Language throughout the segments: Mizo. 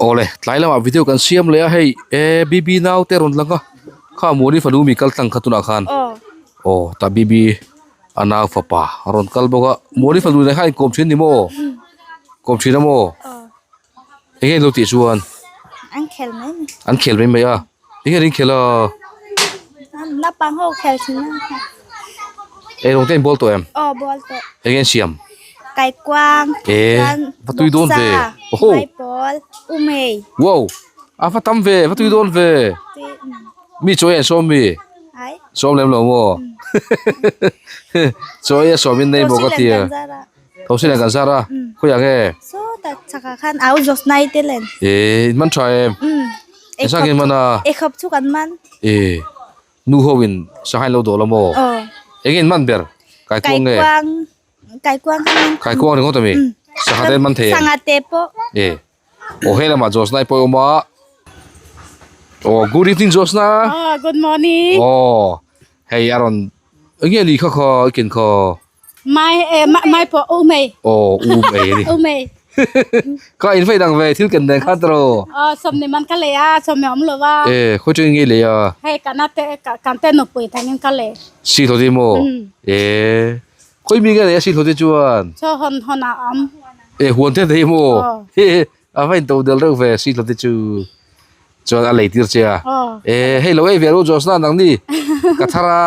Awle tlai lamah video kan siam leh a hei e bb nau te rawn lang a kha muani fanu mi kal tlang kha tunah khan aw tah bb a nau fapa a rawn kal bawk a muani fanu nen khan inkawm thin ni maw kawm thin a maw eng nge an lo tih chuan an khel mai mai an khel mai mai a eng nge an inkhel a naupang ho khel thin a eirawng te an bawl tawh em aw bawl tawh eng nge an siam. Kaikuang e va tui dawn ve oho maipawl umei wow a va tam ve va tui dawn ve mi chaw ei an sawm mi sawm lem lo maw chaw ei a sawm in nei maw ka tia thosi len kan zar a khawiah nge sawtah chakah khan au zawsnai te len e in man tha em engzah nge in man a eikhawp chu kan man e nu ho in sangha in lo dawh la maw eng nge in man ber kaikuang nge. Kaikuang kha man Kaikuang ringawt ami? Sangha te man thei em? Sangha te pawh. E. Aw he lamah Josna pawh a awm a. Aw good evening Josna. Oh, good morning. Aw hei a rawn enge ni kha kha i ken kha. Mai eh mai pawh u mei. Aw u mei a ni. U mei. Ka in vei dang ve thil ken nen khan tawh. Aw sawmni man ka lei a sawmni awm lo a. E khawi tengin nge i lei a? Hei kana te kan te nupui thangin ka lei. Si thlawt i maw? E. Khawi mi nge nei a si hlawt te chuan? Chaw hawn hawn a awm. E huan te nei maw? A va in to del reuh ve si hlawt te chu. Chuan a lei tir che a. E hei lo ei ve ru Josna nang ni. Ka thar a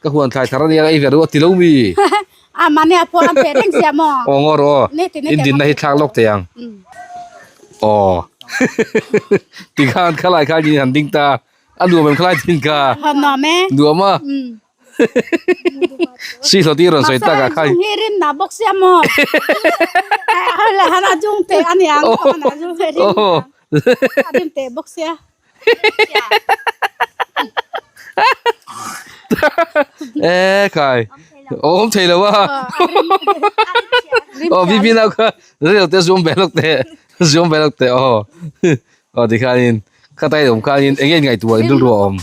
ka huan thlai thar a nia ei ve ru a ti lo mi. A mani a pawh an pe reng sia maw? Aw ngaw rawh aw. In dinna hi thlak lawk thei ang. Aw. Tikhan khalai khan in han ding ta. A nuam em khalai thin ka. Nuam e. Nuam a. Si hlawt i rawn sawi tak ah khan. Hi rim na bawk sia maw. Hei han a jung te a niang han a jung te rim a rim te bawk sia. E khai awm thei lo a. Aw bibi nau kha rel te zum ve lawk te zum ve lawk te aw. Aw tikhanin khatai awm khanin eng nge ngaihtuah in rilru a awm.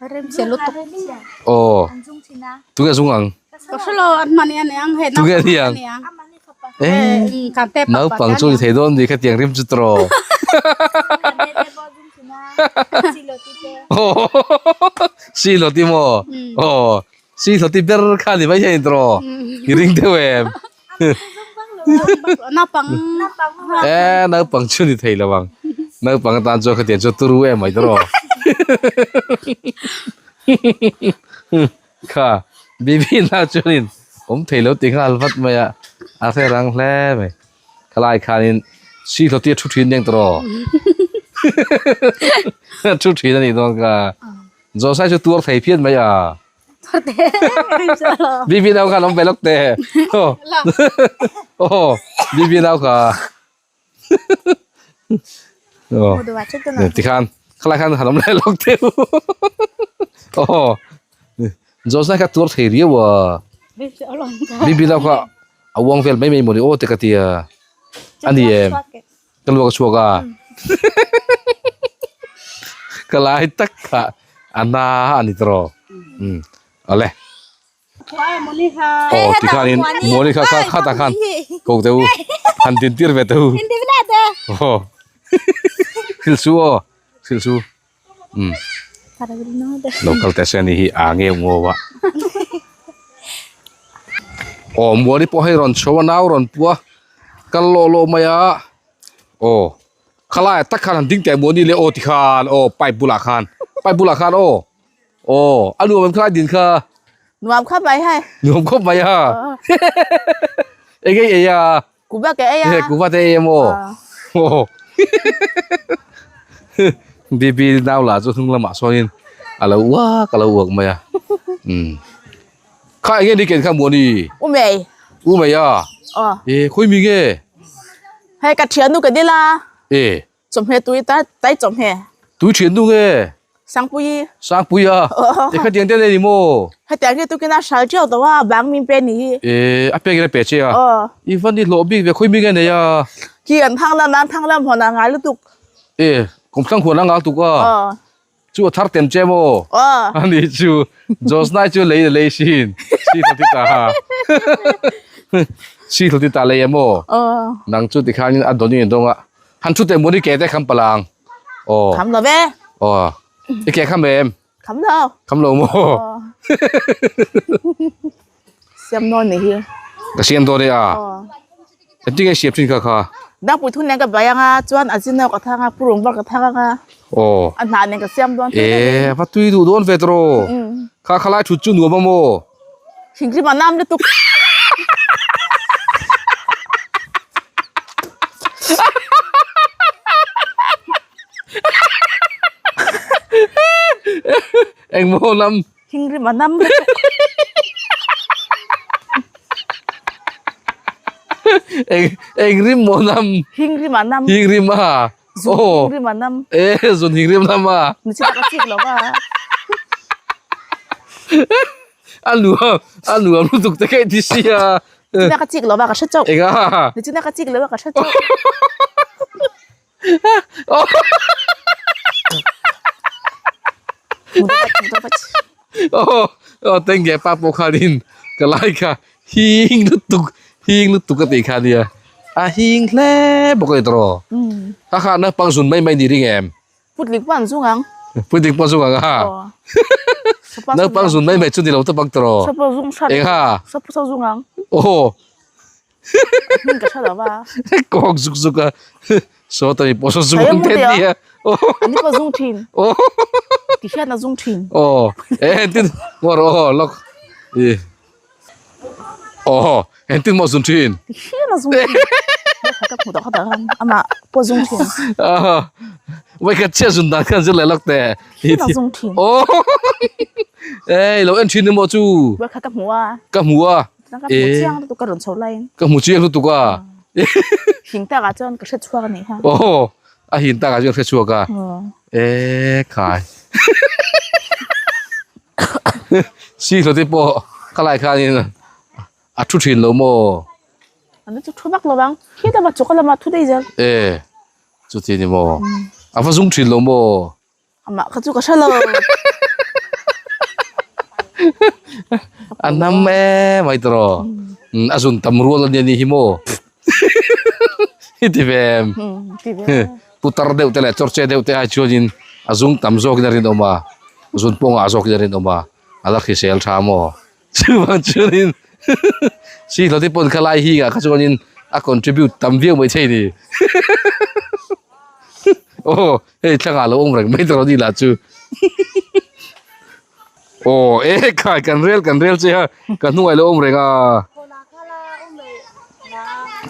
Remchhe lutuk. Aw. Tunge zung ang? Ka hrelo an hmani a niang he Tunge a niang? Eh, naupang chu ni thei dawn ni khatiang rim chu tawh. Si lo ti maw? Aw, si lo ti ber kha ni mai hian tawh. I ring deuh em? Naupang. Eh, naupang chu ni thei lo ang. Naupang atan chuan khatiang chu turu em mai tawh. Kha, Bibi nau chuanin awm thei lo ti nghal vat mai a, a hre rang hle mai. Khalai khanin si hlawti a thu thin deng tawh. Thu thin a nih dawn kha. Zawhsai chu tuar thei phian mai a. Bibi nau kha an awm ve lawk te. Aw, Bibi nau kha. Aw, tikhan khalai khan han awm leh lawk te. Aw, Josna kha tuar thei riau a. Bibi nau kha a uang vel mai mai mawni aw te ka tia. A ni em? Ka luak a chhuak a. Ka lai tak kha a na a ni tawh. Umm awle. Aw tikhanin Muani kha kha khatah khan ko teh u han din tir ve teh u. Aw hrilh su aw hrilh su. Umm local teh se ani hi a ngeu ngau a. Aw Muani pawh hei rawn chho a nau rawn pua kal lawh lawh mai a aw khalai ah tak khan han ding teh Muani le aw tikhan aw pipe bulah khan pipe bulah khan aw aw a nuam em khalai din kha. Nuam khawp mai hei. Nuam khawp mai a eng ei ei a. Kuva ke ei a. Kuva te ei emaw. Aw. Bibi nau lah chu hnung lamah sawn in a lo uak a lo uak mai a. Umm. Kha enge ni ken kha Muani? U mei. U mei a? Aw. E khawi mi nge? Hei ka thian nu ka dil a. E. Chawhmeh tui ta tai chawhmeh. Tui thian nu nge? Sangpui. Sangpui a? E khatiang te nei ni maw? Hetiang hi tukin a hral teuh tawh a, bang min pe ni hi. E a pek in a pe che a? Aw. I van i hlawh bik ve khawi mi nge nei a? Khi an thang lam an thang lam huan a ngai lutuk. E kawmthlang huan a ngal tuk a? Aw. Chu a thar tem che maw? Aw. Ani chu Josnai chu lei lei sin. Si ta ti ta. Si hlu ti ta lei em aw. Nang chu tikhanin a dawnin a dawng a. Han thu teh mawni ke te kham palang. Aw. Kham lo ve. Aw. I ke kham em? Kham lo. Kham lo maw? Siam dawn ni hi. Ka siam dawn e a. Engtin nge siam thin kha kha? Dangpui thun nen ka bai anga chuan a zin ka thang a purung var ka thang anga. Aw. A hnah nen ka siam dawn. E va tui duh dawn ve tawh. Kha khalai thut chu nuam a maw? Thingrim a nam lutuk. Engmaw nam? Thingrim a nam lutuk. Eng eng rim maw nam? Hingrim a nam. Hingrim a. Zun hingrim a nam. E zun hingrim nam a. Ni chita ka chik lo va. A nuam a nuam lutuk te kai ti sia. China ka chik lo va ka hre chauh. Enga. Ni china ka chik lo va ka hre chauh. Oh, oh tengge pa pawh khanin ka lai kha hing lutuk hing lutuk a tih kha nia a hing hle bawk a ni tawh rawh a kha naupang zun mai mai ni ring em Putling pawh an zung ang Putling pawh an zung ang a naupang zun mai mai chu ni lo tawp ang tawh rawh eng ha aw Hming ka hre lo va. Kawk zuk zuk a. Saw ta mi pawh saw zung ang te nia. Ani pawh zung thin. Ti hian a zung thin. Aw. E tin ngawr aw lok. I. Aw entin maw zun thin. Ti hian a zung thin. Ka hmu tawh kha tak ama pawh zung thin. Wai ka chiah zun dan khan zir leh lok te. Ti hian a zung thin. Aw. Ei lo en thin ni maw chu. Wai kha ka hmu a. Ka hmu a. Ka hmu chiang lutuk ka rawn chho laiin. Ka hmu chiang lutuk a. Hing takah chuan ka hre chhuak a nih kha. Aw, a hing takah chuan ka hre chhuak a. E khai. Si hlawti pawh ka lai khanin a thu thin lo maw? An chu thu vak lo vang. Khi lama chu ka lama thu daih zel. E, chuti ni maw? A va zung thin lo maw? Amah kha chu ka hre lo. A nam e mai tawh. A zun tam rual ania ni hi maw. I ti ve em? Ti ve. Putar deuh te leh chawrche deuh te ai chuanin a zung tam zawkin a rinawm a, zun pawngah zawkin a rinawm a, a la hrisel tha maw? Chuvang chuanin si hlawti pawn kha lai hi ah kha chuanin a contribute tam viau mai thei ni. Aw hei thlangah lo awm reng mai tawh ni lah chu. Aw e khai kan rel kan rel che a ka hnungah ilo awm reng a.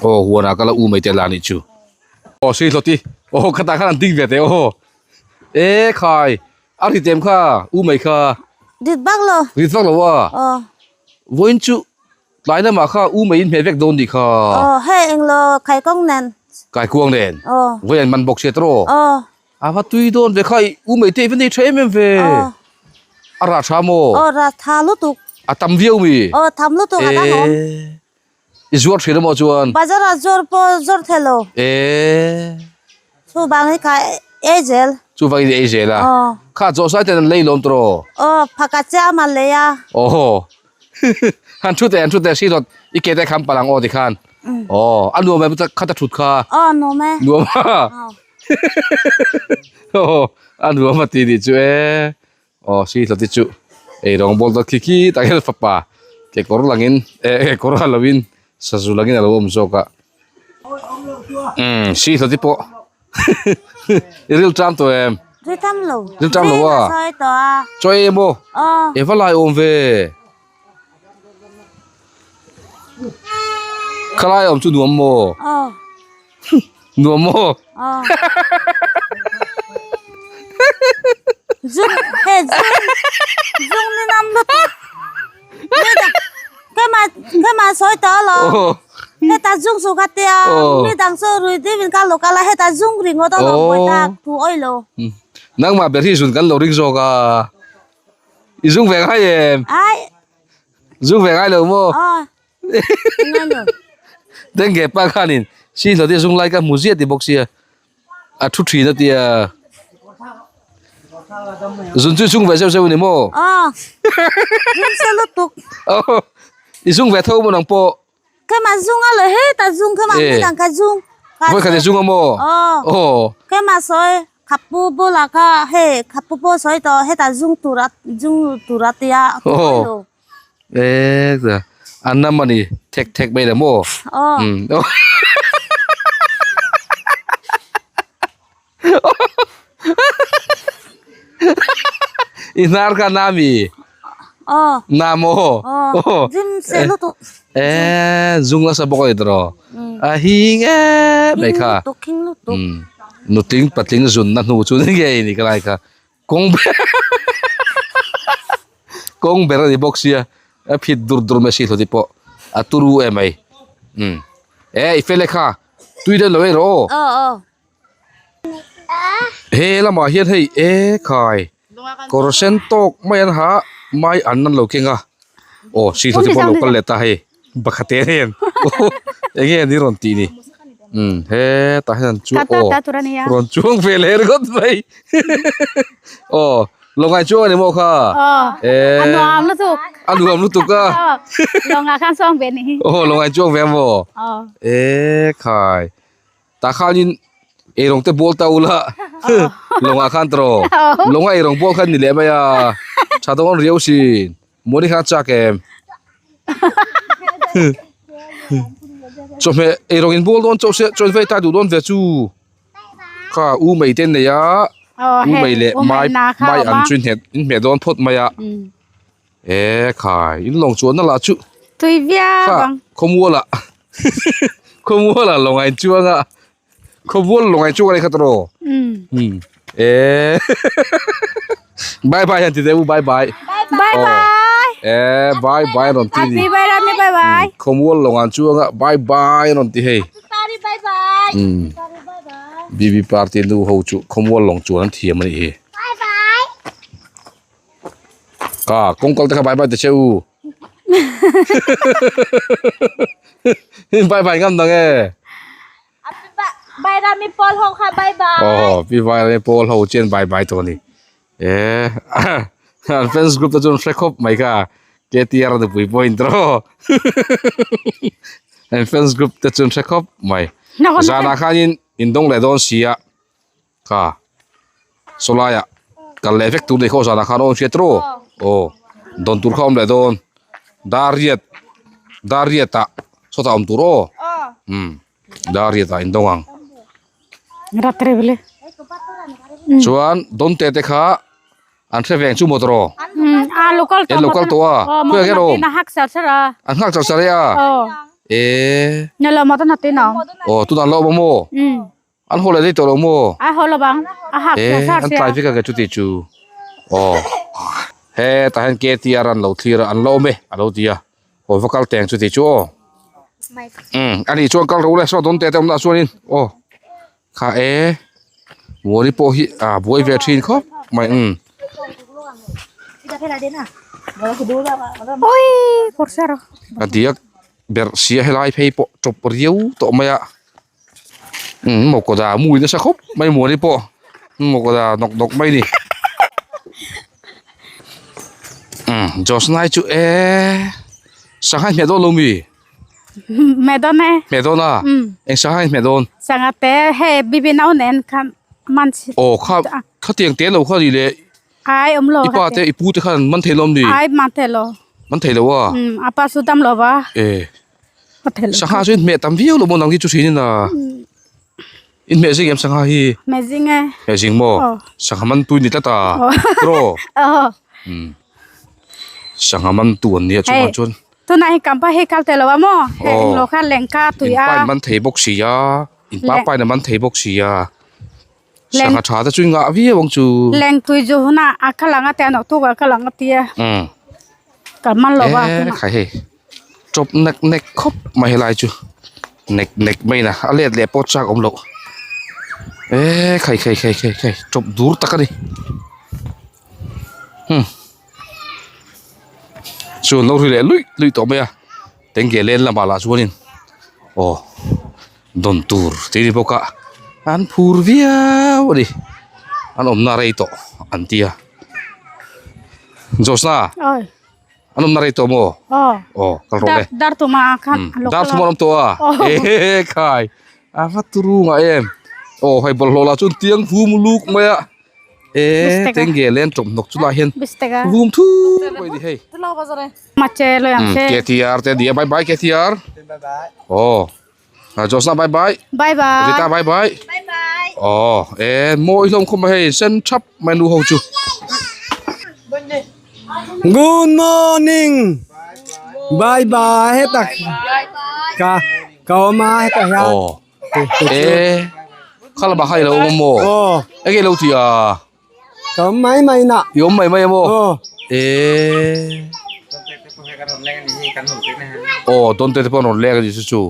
Aw huanah ka la u mai te la nih chu. Aw si hlawti aw khatah khan an ding ve teh aw. E khai A rit em kha, u mai kha. Rit vak lo. Rit vak lo a. Aw. Vawiin chu tlai lamah kha u mai in hmeh vek dawn nih kha. Aw, hei englo kaikuang nen. Kaikuang nen. Aw. Vawiin an man bawk sia tawh. Aw. A va tui dawn ve kha, u mai te i va nei tha em em ve. Aw. A rah tha maw? Aw, rah tha lutuk. A tam viau mi? Aw, tam lutuk a dang awm. I zuar thin emaw chuan? Bazar ah zuar pawh zuar thei lo. E. Chuvang hi kha ei zel. Chuvang in ei zel a? Aw. Kha chaw sai ten an lei lawm tawh. Aw, phakhat chiah ama lei a. Aw. Han thu teh, han thu teh si dawt i ke te khan palang aw ti khan. Aw, a nuam em kha ta thut kha. Aw, nuam e. Nuam a. Aw, a nuam a ti nih chu e. Aw si hlawti chu ei rawng bawl dawt khi khi tak hian fapa kekawr langin eh kekawr a lovin sazu langin a lo awm zawk a umm si hlawti pawh i ril ṭam tawh em Ril ṭam lo ril ṭam lo a chaw ei emaw e va lai awm ve khalai awm chu nuam maw Nuam maw? Zung he zung zung ni nam lutuk. Cái mà cái mà soi tớ lo. He ta zung su kha tia. Mi dang so rui ti min ka lo kala he ta zung ri ngo to lo boi ta thu oi lo. Nang ma ber hi zun kan lo ring zawk a. I zung ve ngai em? Ai. Zung ve ngai lo maw? Aw. Dengue pa khanin si hlawh te zung lai ka hmu ziah ti bawk sia a thu thin a tia zun chu zung ve zeuh zeuh a ni maw aw zung se lutuk aw i zung ve tho maw nang pawh. Kema zung a lo heta zung kema Eh. midang kha zung. Voi khat zung amo. Aw. Oh. Kema sawi khapu bulah kha hei khapu pawh sawi tawh heta zung tura zung tura tia Oh. Eh an nam ani thek thek mai la maw. Aw. Um. I hnar kha na mi? Aw. Na maw? Aw. Zim se lutuk. Eh zung nasa bawk a ni tawh. A hing em mai kha. Hing lutuk hing lutuk. Nutling patling zunna hnu chu ni ngei ni ka lai kha. Kawng ber kawng ber a ni bawk sia a phit dur dur mai si hlawti pawh a turu em mai. Eh i fel e kha tui dawn lo ei rawh aw. Aw aw. He lamah hian hei e khai kawr sen tawk mai an ha mai an an lo keng a aw si hlawh te pawh an lo kal leh ta hei pakhat te hian eng nge ni rawn tih ni umm hetah hian an chu aw rawn chuang ve leh ringawt mai aw lo ngai chuang a ni maw kha e a nuam lutuk a nuam lutuk a lo ngai khan chuang ve ni aw lo ngai chuang ve a maw e khai. Tah khanin eirawng te bawl ta ula lawngah khan tawh lawnga eirawng bawl khan ni leh mai a tha dawn riau sin mawni khan a chak em chawhmeh eirawng in bawl dawn chauh se chaw vei tai duh dawn ve chu kha u mai te an nei a u mai leh mai mai an chu in hmeh dawn phawt mai a e khai in lawng chuan na lah chu tui viau ang khawmual ah khawmual ah lawng a in chuang a khawmual lawng a in chuang a ni kha tawh um e bye bye han ti teh u bye bye bye bye e bye bye an rawn ti ni happy bye rami bye bye khawmual lawng ah an chuang a bye bye an rawn ti hei um bb party nu ho chu khawmual lawng chuan an thiam a nih hi Ka kawng kal te kha bye bye ta che u. Bye bye ngam dang e. Bye rami pawl ho kha bye bye. Oh, pi bye rami pawl ho chen bye bye to ni. Eh, an fans group ta chun hre khawp mai kha. KTR nu pui pawh intro. An fans group te chun hre khawp mai. Zanah khanin indawng leh dawn sia. Kha saw laiah kal leh vek tur ni khaw zanah khan awm hriat ru aw dawn tur kha awm leh dawn dar riat dar riat ah sawtah awm tur aw umm dar riat ah in dawng ang chuan dawn te te kha an hre veng chu maw tawh a local tawh a khawiah nge awm an nghak char char e a eh aw tunah an la awm a maw. An haw leh daih tawh lo maw? A haw lo bang. A hak Eh, an tlai vek a ke chuti chu. Aw. He tah hian KTR an lo thlir a, an la awm e a lo ti a. Aw va kal teng chuti chu aw. Umm a nih chuan kal ro le saw dawn teh te awm lah chuanin aw. Kha e Muani pawh hi a buai ve thin khawp mai umm. Oi, kawr sar. A diak berh sia helai phei pawh tawp riau tawh mai a. Umm mawkawda mui nasa khawp mai muani pawh mawkawda nawk nawk mai ni umm Josnai chu eee sangha hmeh dawn lo mi hmeh dawn e hmeh dawn a eng sangha nge hmeh dawn sangha te hei bibi nau nen khan man chi aw kha khatiang te lo kha ni le ai awm lo i pa te i pu te khan man thei lo mi ai man thei lo man thei lo a umm a pa chu dam lo va e Sangha chu in hmeh tam viau lo maw nang hi chu thin in a in hmeh zing em sangha hi hmeh zing e hmeh zing maw sangha man tu ni tlat a tiraw sangha man tu an nia chungah chuan tunah hi kampa hi kal tel lo a maw hei englo kha lengka tui a in pa in man thei bawk si a in pa pa in a man thei bawk si a sangha tha te chu in ngah viau ang chu leng tui zu hunah a kal ang a tia nawh tuk a kal ang a tia ka man lo va e khai hei. Chawp nek nek khawp mai helai chu nek nek mai na a let leh pawh chak awm loh eee khai khai khai khai khai chawp dur tak a ni hmm chu an lo ri leh luih luih tawh mai a tengge len lamah lah chuanin aw dawn tur tih a ni bawk a an phur viau a ni an awmna rei tawh an tia Josna. An awmna rei tawh maw? Aw. Aw, kal rawh le. Dar thuma khan a lo kal a. Dar thuma an awm tawh a? Ehe khai, a va turu ngah em. Aw hei bawlhhlawh lah chuan tiang vum luk mai a. E tenge len tawp hnawk chu lai hian vum thur mai ni hei. KTR te nia bye bye KTR. Aw. Josna bye bye. Bye bye. Rita bye bye. Bye bye. Aw e mawi hlawm khawp mai hei sen thap mai nu ho chu. Good morning. Bye bye heta ka ka awm a heta hian. Aw. E kha lamah kha i lo awm a maw? Aw. Enge i lo tih a? Ka awm mai mai na. I awm mai mai a maw? Aw. E. Aw Donte te pawh an rawn leng a ni chu chu.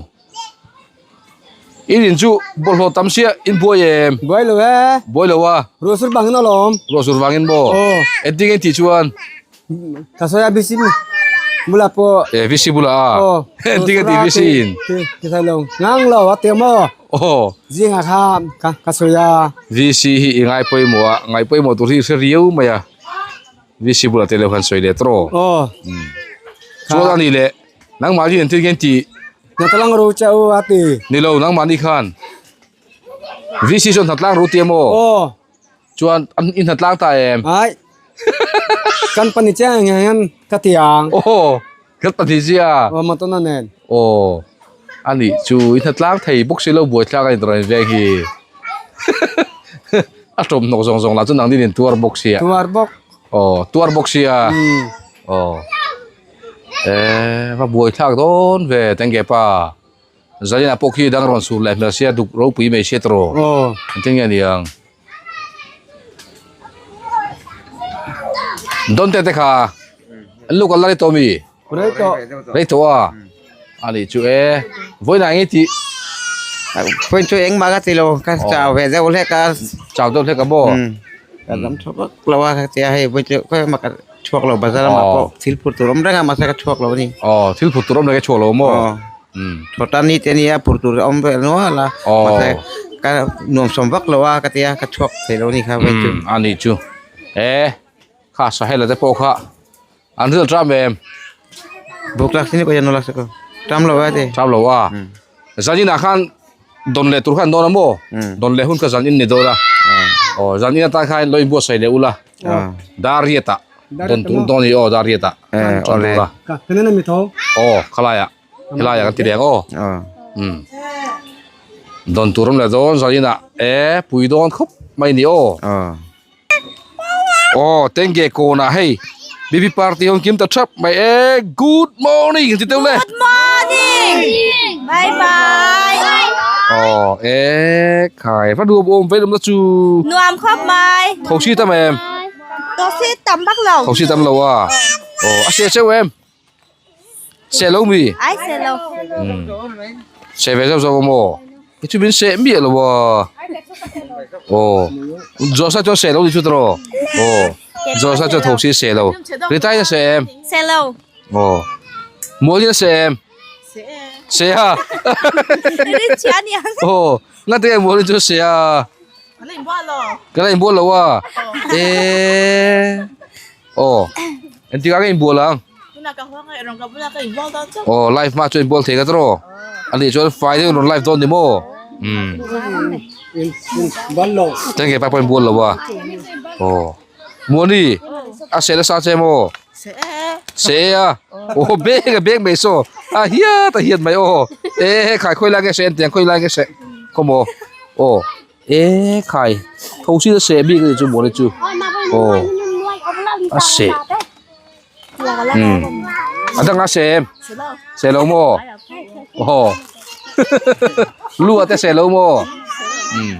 In in chu bawlhhlawh tam sia in buai em? Buai lo e. Buai lo a. Ruah sur vangin alawm. Ruah sur vangin maw? Aw. Engtin nge i tih chuan? Ka sawi a VC bulah pawh. E VC bulah a. Aw. Engtin nge tih VC in? Ti thei lo. Ngang lo a ti maw? Aw. Zingah kha ka sawi a. VC hi i ngai pawimawh a, ngai pawimawh tur hi i hre riau mai a. VC bulah te lo khan sawi leh tawh. Aw. Chuan a nih leh nangmah hi engtin nge tih? Hnatlang ru che u a ti. Ni lo nangmah ni khan VC chuan hnatlang ru ti a maw? Aw. Chuan an in hnatlang ta em? Ai. Kan pahnih chiah ang hian ka ti ang. Aw, kan pahnih chiah. Aw, Matona nen. Aw, a nih chu i hnatlang thei bawk si lo buaithlak a ni tawh veng hi. A tawm hnawk zawng zawng lah chu nangni nen tuar bawk sia. Tuar bawk. Aw, tuar bawk sia. Aw. Eh, va buaithlak dawn ve tengge pa. Zalina pawh khi dang rawn sur leh hmel sia duk ropui mai sia tawh. Aw. Engtin nge niang? Don te te kha an lu kal la rei tawh mi? Rei tawh. Rei tawh a. A nih chu e. Vawiin ah eng i tih? Vawiin chu engmah ka ti lo. Ka chau ve deuh hlek a. Chau deuh hlek a maw? Ka dam tha vak lo a tia hei vawiin chu khawi mah ka chhuak lo bazar lamah pawh thil phur tur awm reng a mahse ka chhuak lo a ni. Aw thil phur tur awm reng a chhuak lo maw? Thawta ni te nia phur tur awm ve nual a mahse ka nuamsawm vak lo a ka tia ka chhuak thei lo a ni kha vawiin chu. A nih chu e kha sahela te pawh kha an ril ṭam em? Buk lak sin ko yano lak ko ṭam lo a te. Ṭam lo a zanin ah khan dawn leh tur khan dawn a maw? Dawn leh hun kha zan in ni dawn a aw zan in atan khan lo inbuatsaih leh ula. Dar riat ah dawn tur dawn a ni aw dar riat ah ṭan tur a. Ka nen a mi tho. Aw khalai ah helai ah kan ti reng aw. Umm dawn tur awm leh dawn zan in ah e pui dawn khawp mai a ni aw. Aw tenge kawn ah hei BB party ho kim ta thap mai e good morning ti deuh le. Good morning. Bye bye. Aw e khai va nuam awm ve lawm na chu. Nuam khawp mai. Tho si tam em? Tho si tam bak lo. Tho si tam lo a. Aw a se cheu em? Se lo mi? Ai se lo. Se ve zauh zauh a maw? I chu min seh miah lo a. Aw. Josa chuan seh lo ni chu tawh. Aw. Josa chuan tho si seh lo. Ritai na seh em? Seh lo. Aw. Mualin a seh em? Seh a. Rin chhia aniang. Aw. Ngate nge mualin chu seh a? Ka la inbual lo. Ka la inbual lo a. Eee. Aw. Engtikah nge inbual ang? Tunah ka huang a, erawng ka bulah ka inbual dawn chauh. Aw, live hma chuan inbual thei ka tawh. A nih chuan fai deuhin rawn live dawn ni maw? Umm. Inbual lo. Teng ke pa pawh inbual lo a. Aw. Muani, a seh nasa che maw? Seh e. Seh a. Aw, beng a beng mai saw. A hiat a hiat mai aw. Ee, khai khawi lai nge seh engtiang khawi lai nge seh. Khawmaw. Aw. E khai tho si a seh bik a ni chu muani chu aw a seh umm a dang a seh em seh lo maw aw lu ah te seh lo maw umm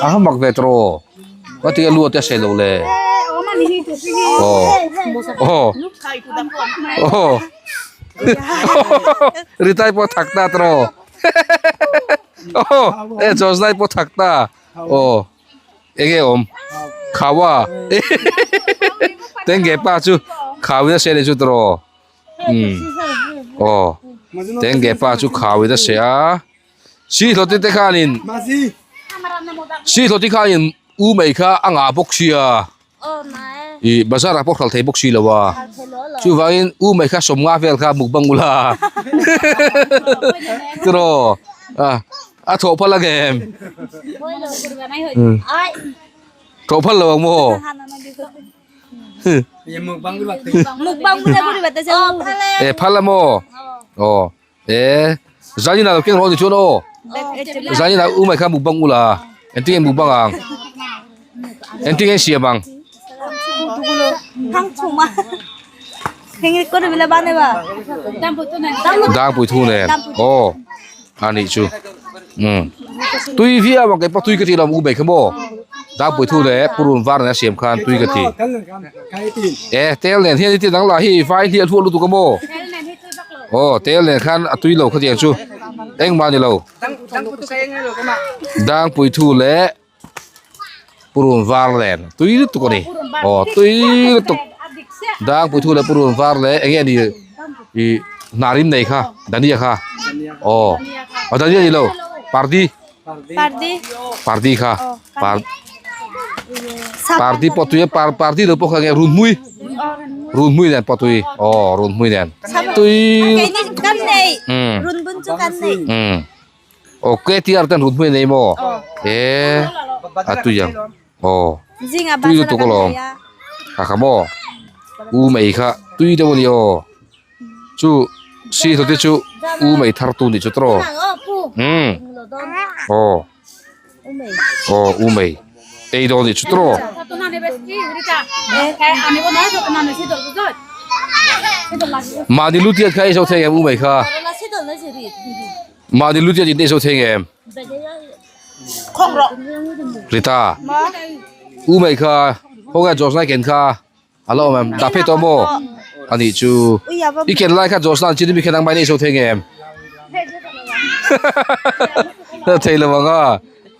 a ha mak ve tawh aw a tia lu ah te a seh lo le aw aw aw ritai pawh a thak ta tawh Aw e chaw zai pawh thak ta aw enge awm khau a tenge pa chu khau in a seh leh chu tawh umm aw tenge pa chu khau in a seh a si hlawti te khanin si hlawti khanin u mai kha a ngah bawk sia. Ih bazar ah pawh hralh thei bawk si lo a chuvangin u mai kha sawmnga vel kha mukbang ula tiraw a thawh phal ang em thawh phal lo ang maw e phal a maw aw e zanin ah lo keng rawh ni chuan aw zanin ah u mai kha mukbang ula engtin nge mukbang ang engtin nge siam ang. Dangpui thu nen aw a nih chu umm tui viau ang keipawh tui ka tih lo u mai kha maw Dangpui thu leh purun var nen a siam khan tui ka ti e tel nen hian i ti dang lah hi vai hliah hluah lutuk a maw aw tel nen khan a tui lo khatiang chu engmah a ni lo Dangpui thu leh. Purun var nen tui lutuk a ni aw tui lutuk dangpui thu leh purun var leh eng nge ni ih hnarim nei kha dania kha aw aw dania ni lo pardi pardi kha par pardi pawh tui a par pardi lo pawh kha eng nge runhmui runhmui nen pawh tui aw runhmui nen tui lutuk umm. Aw KTR ten rut hmui nei maw? E a tui ang. Aw tui lutuk alawm. Kha kha maw? U mei kha tui deuh a ni aw. Chu si hlawt te chu u mei thar tu nih chu tawh. Umm aw aw u mei ei dawn nih chu tawh. Mahni lutiat kha ei zo thei em u mei kha? Mahni lutiat in ei zo thei em? Rita u mei kha khawnge Josna ken kha a la awm em dah phei tawh maw a nih chu i ken lai kha Josna an chin mi khen ang mai in ei zo thei em? Thei lo ang a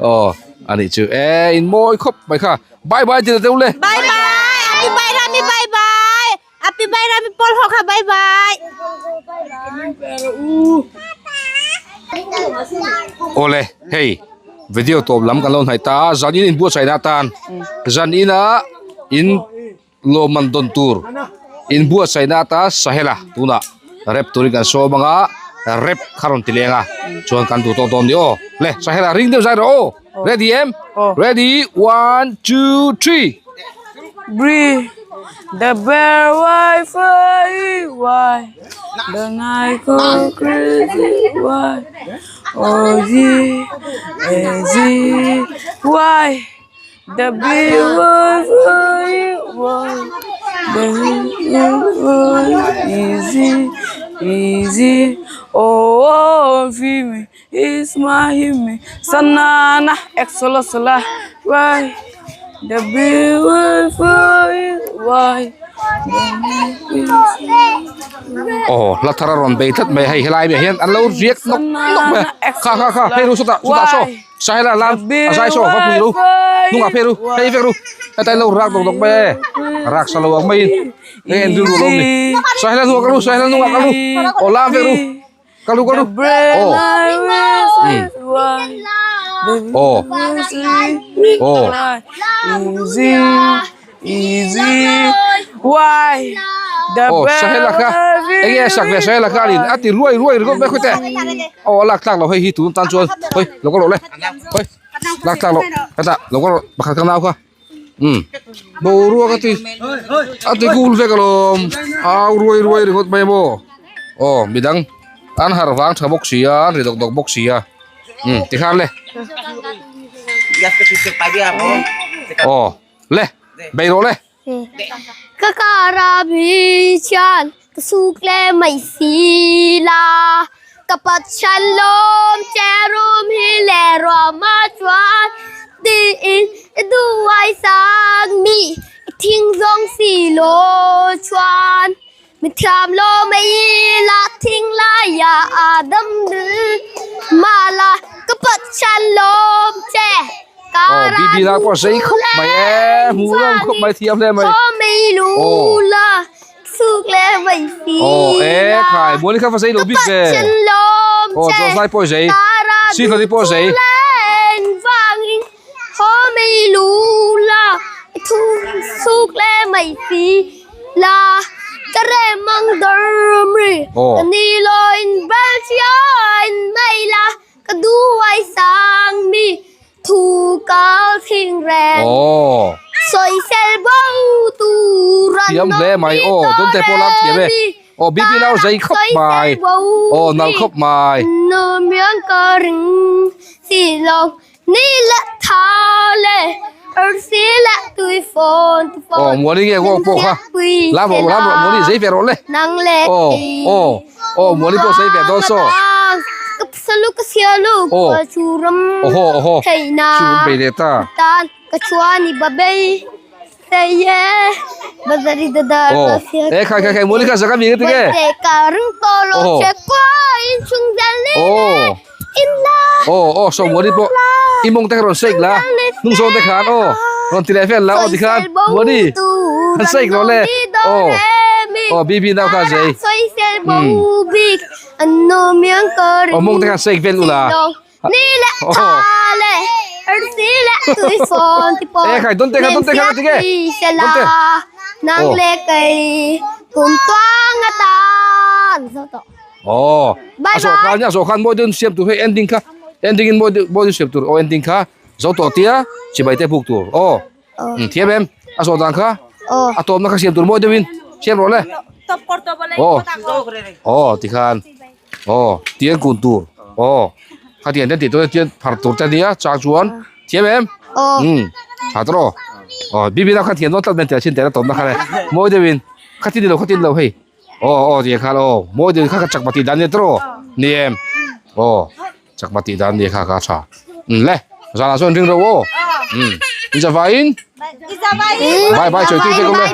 aw a nih chu e in mawi khawp mai kha bye bye ti la deuh le. Bye bye Happy Bairami bye bye. Api Bairami pawl ho kha bye bye. Awle hei video tawp lam kan lo hnaih ta a zan in inbuatsaihna atan zan ina in lawmman dawn tur inbuatsaihna ata sahela tunah rep turin kan sawm anga rep kha rawn ti leng a chuan kan duh tawk dawn ni aw le sahela ring deuh zai rawh aw ready em ready one two three. Bri the bear why fly why the night go crazy why O G A G why the beautiful why the easy easy oh oh Ismahimi sanana exolosla why the beautiful why Aw hla thar a rawn bei tlat mai hei helai mi ah hian an lo riak nawk nawk mai a kha kha kha phei ru sawtah sawtah saw sahela lam a zai saw va pui ru hnungah phei ru phei vek ru heta in lo rak nawk nawk mai e rak sa lo ang maiin hei en rilru lo awm ni sahela hnungah kal ru sahela hnungah kal ru aw lam vek ru. Kalu kalu. Oh. Hmm. Oh. Oh. Easy, easy. Why? The Oh, sahela ka. Enge sak ve sahela ka alin. Ati ruai ruai ringawt mai khawite. Oh, lak tlak lo hei hi tun tan chuan. Hoi, lo ka lo le. Hoi. Lak tlak lo. Kata, lo ka pakhat ka nau kha. Um boruak a ti a ti kul vek alawm au ruai ruai ringawt mai maw aw midang an harh vang tha bawk si a an ri dawk dawk bawk si a um tikhan le aw le bei rawh le. Ka kar a mi chuan ka suk le mai si la ka pat chan lawm che rum hi le ruam a chuan tiin i duai sang mi i thing zawng si lo chuan mi thiam lo mai la thing lai ah a dam dul mah la ka pat chan lawm che. Aw BB la pawh a sei khawp mai e hmuh ram khawp mai thiam hle mai aw aw e khai muani kha va sei lo bik ve aw chaw lai pawh zei si hlawti pawh zei. Suk le mai si la ka rem ang dawr mi ka ni lo in bel chian mai la ka duai sang mi thu kal thing reng sawisel bo tur an Thiam hle mai aw dawn te pawh lam thiam e aw BB nau zei khawp mai aw nal khawp mai. Numiang ka ring si lo Ni le tha le arsi le tui fawn tu fawn. Aw muani nge ngawk pawh kha. Lam rawh lam rawh muani zei ve rawh le. Nang le Aw aw aw muani pawh zei ve dawn saw. Ka salu ka sialu ka churam. Oho oho. Theina. Churam bei leh ta. Tan ka chuani ba bei. Sei e. Bazari da da. Aw e khai khai khai muani kha zaka mi nge ti nge. Ka ring to lo che kwa in chung zel ni le. Aw aw sawmmuani pawh i mawng te kha rawn shake la hnung zawng te khan aw rawn ti leh vel la aw tikhan muani han shake rawh le aw aw bibi nau kha zei aw mawng te khan shake vel ula aw e khai dawn te kha dawn te kha ti nge dawn te aw. Aw a zawh khan a zawh khan mawi deuhin siam tur hei ending kha ending in mawi deuh mawi deuhin siam tur aw ending kha zo tawh tia chibai te buk tur aw um thiam em a zawh dan kha a tawpna kha siam tur mawi deuhin siam rawh le aw aw tikhan aw tiang kun tur aw khatiang te tih tur tiang phar tur te ania chang chuan thiam em um tha tawh rawh aw bibi lam kha thiam dawn tlat mai tia chin teh na tawpna kha le mawi deuhin khatin ni lo khatin lo hei. Aw aw tih khan aw mawi deuh kha ka chakma tih dan nia tawh ni em aw chakma tih dan nia kha kha tha um le zanah chuan ring ro aw um in zavaiin bye bye chawi tui te kawm le.